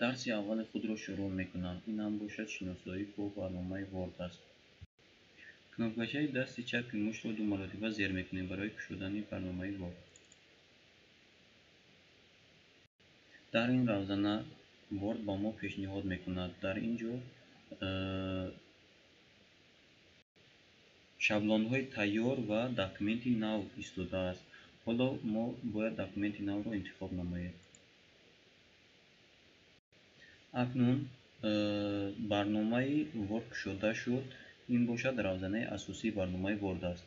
Дарси аввали худро шурӯъ мекунам. Ин ҳам бошад шиносоӣ бо барномаи Word аст. Кнопкачаи дасти чапи мушро ду маротиба зер мекунем барои кушодани барномаи Word. Дар ин равзана Word ба мо пешниҳод мекунад. Дар ин ҷо шаблонҳои тайёр ва документи нав истодааст. Ҳоло мо бояд документи навро интихоб намоем. Акнун барномаи Word кушода шуд. Ин бошад равзанаи асосии барномаи Word аст.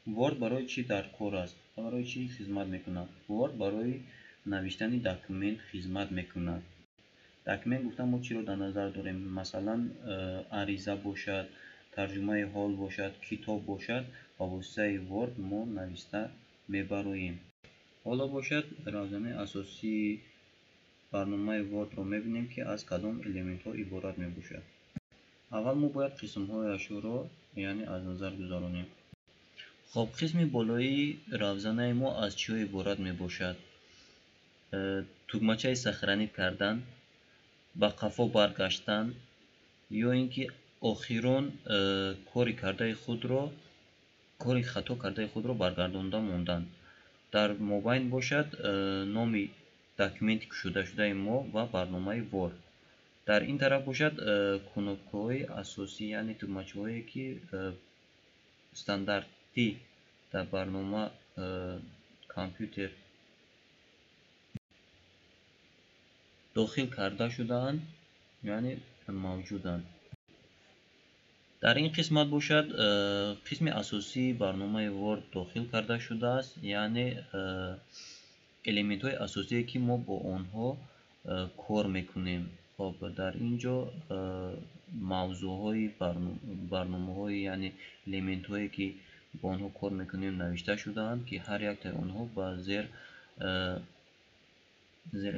Word барои чӣ дар кор аст? Барои чӣ хизмат мекунад? Word барои навиштани документ хизмат мекунад. Документ гуфта мо чиро дар назар дорем? Масалан, ариза бошад, тарҷумаи ҳол бошад, китоб бошад, ба воситаи Word мо нависта мебароем. Ҳоло бошад равзанаи асосии барномаи Word-ро мебинем, ки аз кадом элементҳо иборат мебошад. Аввал мо бояд қисмҳояшро, яъне аз назар гузаронем. Хоб, қисми болоии равзанаи мо аз чиҳо иборат мебошад? Тугмачаи сохранить кардан, ба қафо баргаштан ё ин ки охирон кори кардаи худро, кори хато кардаи худро баргардонда мондан. Дар мобайн бошад номи документи кушодашудаи мо ва барномаи Word. Дар ин тараф бошад кнопкаҳои асосӣ, яъне тугмачаҳое ки стандартӣ дар барнома компютер дохил карда шудаанд, яъне мавҷуданд. Дар ин қисмат бошад қисми асосии барномаи Word дохил карда шудааст, яъне элементҳои асосие ки мо бо онҳо кор мекунем. Хоб, дар ин ҷо мавзӯъҳои барномаҳои, яъне элементҳое ки бо онҳо кор мекунем навишта шудаанд, ки ҳар яктаи онҳо ба зер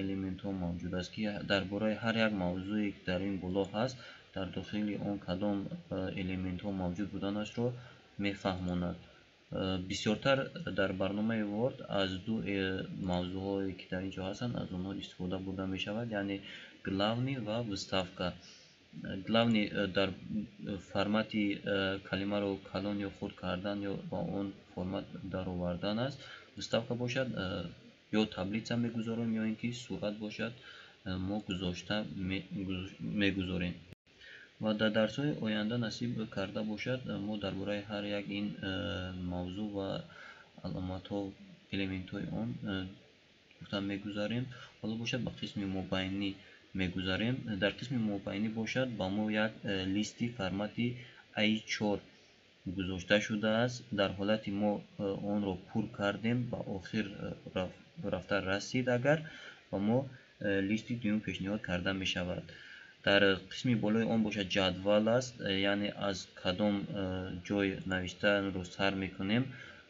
элементҳо мавҷуд аст, ки дар бораи ҳар як мавзӯе ки дар ин боло ҳаст, дар дохили он кадом элементҳо мавҷуд буданашро мефаҳмонад. Бисёртар дар барномаи Word аз ду мавзӯъҳое ки дар ин ҷо ҳастанд, аз онҳо истифода бурда мешавад, яъне главный ва вставка. Главный дар формати калимаро калон ё хурд кардан ё ба он формат даровардан аст. Вставка бошад ё таблица мегузорем, ё ин ки сурат бошад мо гузошта мегузорем. Ва дар дарсҳои оянда насиб карда бошад, мо дар бораи ҳар як ин мавзӯъ ва аломатҳо, элементҳои он гуфта мегузарем. Ҳоло бошад ба қисми мобайнӣ мегузарем. Дар қисми мобайнӣ бошад ба мо як листи формати A4 гузошта шудааст. Дар ҳолати мо онро пур кардем, ба охир рафта расид, агар ба мо листи дуюм пешниҳод карда мешавад. Дар қисми болои он бошад ҷадвал аст, яъне аз кадом ҷой навиштанро сар мекунем,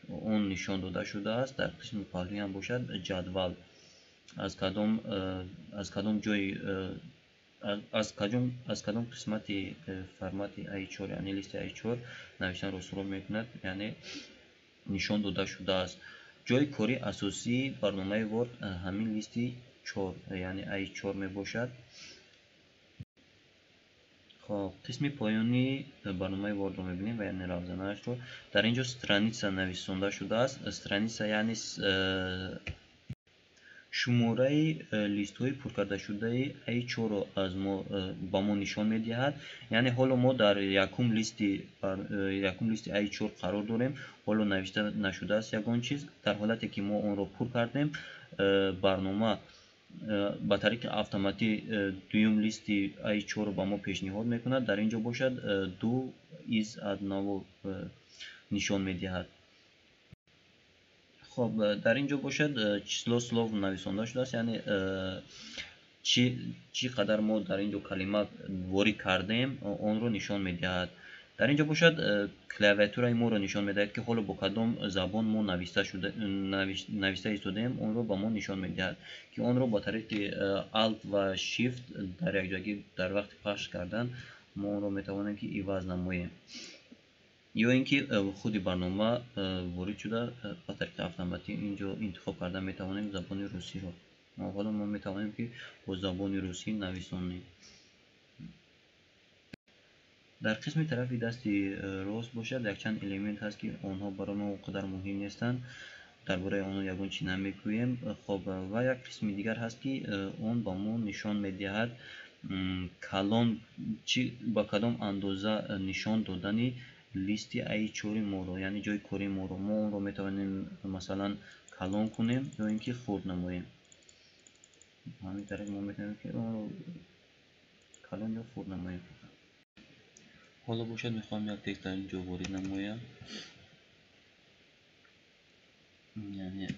он нишон дода шудааст. Дар қисми паҳлӯи ҳам бошад ҷадвал, аз кадом ҷой, аз кадом қисмати формати A4, яъне листи A4 навиштанро шурӯъ мекунад, яъне нишон дода шудааст. Ҷои кори асосии барномаи Word ҳамин листи 4, яъне A4 мебошад. Хоб, қисми поёнии барномаи Word-ро мебинем ва яъне равзанаашро. Дар ин ҷо страница нависонда шудааст. Страница яъне шумораи листҳои пуркардашудаи A4-ро аз мо ба мо нишон медиҳад. Яъне ҳоло мо дар якум листи A4 қарор дорем. Ҳоло навишта нашудааст ягон чиз. Дар ҳолате ки мо онро пур кардем, барнома ба тариқи автоматӣ дуюм листи A4-ро ба мо пешниҳод мекунад. Дар ин ҷо бошад 2 из одного нишон медиҳад. Хоб, дар ин ҷо бошад число слов нависонда шудааст, яъне чӣ қадар мо дар ин ҷо калима ворид кардем, онро нишон медиҳад. Дар ин ҷо бошад клавиатураи моро нишон медиҳад, ки ҳоло бо кадом забон мо навишта истодаем, онро ба мо нишон медиҳад, ки онро ба тариқи Alt ва Shift дар якҷоягӣ дар вақти пахш кардан мо онро метавонем ки иваз намоем, ё ин ки худи барнома ворид шуда ба тариқи автоматӣ ин ҷо интихоб карда метавонем забони русиро. Ҳоло мо метавонем, ки бо забони русӣ нависонем. Дар қисми тарафи дасти рост бошад, якчанд элемент ҳаст, ки онҳо барои мо он қадар муҳим нестанд, дар бораи онҳо ягон чиз намегӯем. Хоб, ва як қисми дигар ҳаст, ки он ба мо нишон медиҳад калон чи ба кадом андоза нишон додани листи A4 моро, яъне ҷои кори моро. Мо онро метавонем, масалан, калон кунем ё ин ки хурд намоем. Ҳамин тариқ мо метавонем, ки онро калон ё хурд намоем. Ҳоло бошад, мехоҳам як текст дар ин ҷо ворид намоям, яъне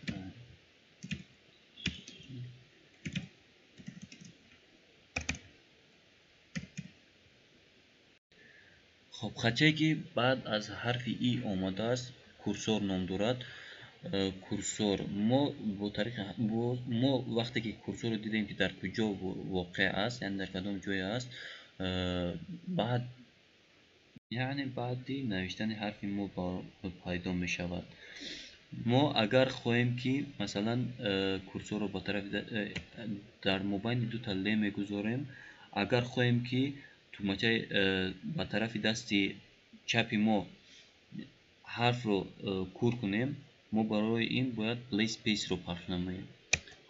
хоб, хатчае, ки баъд аз ҳарфи и омадааст, курсор ном дорад. Курсор мо бо тариқи мо вақте ки курсорро дидем, ки дар куҷо воқеъ аст, яъне дар кадом ҷое аст, баъд, яъне баъди навиштани ҳарфи мо пайдо мешавад. Мо агар хоҳем, ки масалан курсорро ба тарафи дар мобайни дута ле мегузорем, агар хоҳем, ки тугмачаи ба тарафи дасти чапи мо ҳарфро кур кунем, мо барои ин бояд Place Space-ро пахш намоем.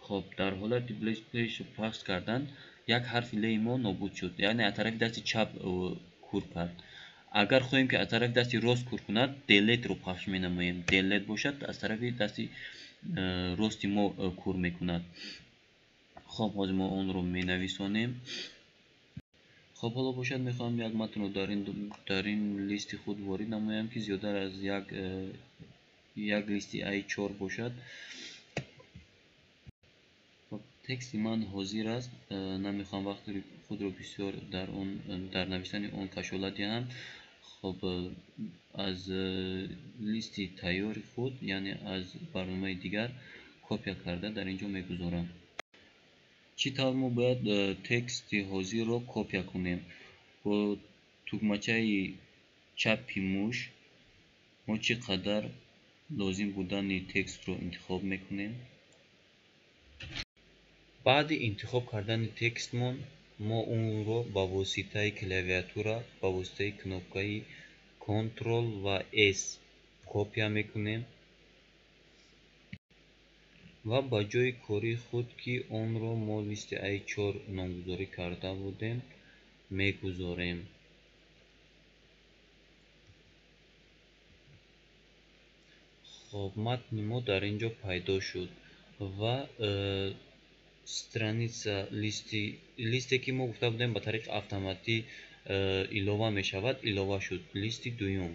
Хоб, дар ҳолати Place Space-ро пахш кардан як ҳарфи леи мо нобуд шуд, яъне аз тарафи дасти чап кур кард. Агар хоҳем, ки аз тарафи дасти рост кур кунад, Delete-ро пахш менамоем. Delete бошад, аз тарафи дасти рости мо кур мекунад. Хоб, ҳозир мо онро менависонем. Хоб, ҳоло бошад, мехоҳам як матнро дар ин листи худ ворид намоям, ки зиёдтар аз як листи A4 бошад. Хоб, тексти ман ҳозир аст, намехоҳам вақти худро бисёр дар навиштани он кашола диҳам. Хоб, аз листи тайёри худ, яъне аз барномаи дигар копия карда дар ин ҷо мегузорам. Чӣ тавр мо бояд тексти ҳозирро копия кунем? Бо тугмачаи чапи муш мо чӣ қадар лозим будани текстро интихоб мекунем. Баъди интихоб кардани текстмон мо онро ба воситаи клавиатура, ба воситаи кнопкаи Ctrl ва S копия мекунем ва ба ҷои кори худ, ки онро мо листи A4 номгузорӣ карда будем, мегузорем. Хоб, матни мо дар ин ҷо пайдо шуд ва страница листе, ки мо гуфта будем, ба тариқи автоматӣ илова мешавад, илова шуд листи дуюм.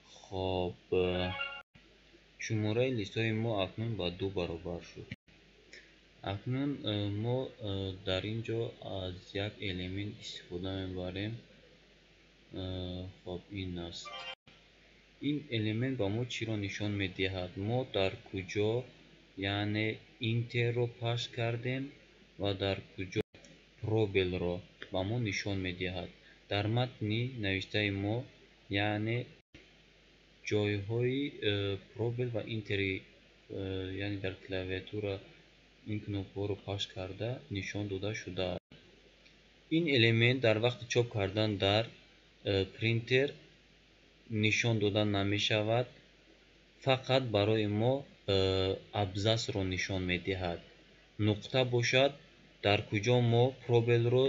Хоб, шумораи листҳои мо акнун ба 2 баробар шуд. Акнун мо дар ин ҷо аз як элемент истифода мебарем. Хоб, ин аст. Ин элемент ба мо чиро нишон медиҳад? Мо дар куҷо, яъне интерро пахш кардем ва дар куҷо пробелро ба мо нишон медиҳад. Дар матни навиштаи мо, яъне ҷойҳои пробел ва интери, яъне дар клавиатура ин кнопкаҳоро пахш карда нишон дода шудааст. Ин элемент дар вақти чоп кардан дар принтер нишон дода намешавад, фақат барои мо абзасро нишон медиҳад. Нуқта бошад, дар куҷо мо пробелро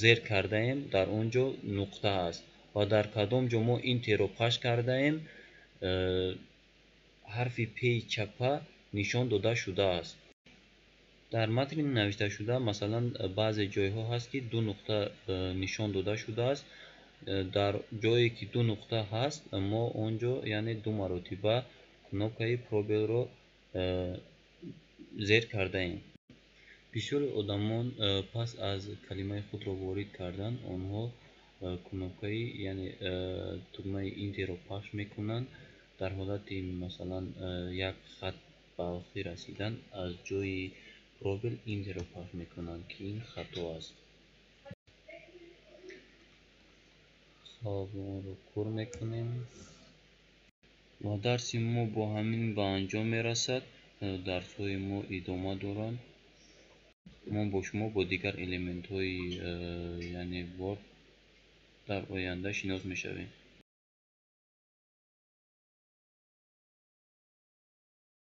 зер кардаем, дар он ҷо нуқта аст ва дар кадом ҷо мо интерро пахш кардаем, ҳарфи п чапа нишон дода шудааст. Дар матни навишташуда, масалан, баъзе ҷойҳо ҳаст, ки ду нуқта нишон дода шудааст. Дар ҷое ки ду нуқта ҳаст, мо он ҷо, яъне ду маротиба кнопкаи пробелро зер кардаем. Бисёри одамон пас аз калимаи худро ворид кардан онҳо кнопкаи, яъне тугмаи интерро пахш мекунанд. Дар ҳолати, масалан, як хат ба охир расидан, аз ҷои пробел интерро пахш мекунанд, ки ин хато аст. Хоб, онро кур мекунем ва дарси мо бо ҳамин ба анҷом мерасад. Дарсҳои мо идома доранд. Мо бо шумо бо дигар элементҳои, яъне, Word дар оянда шинос мешавем.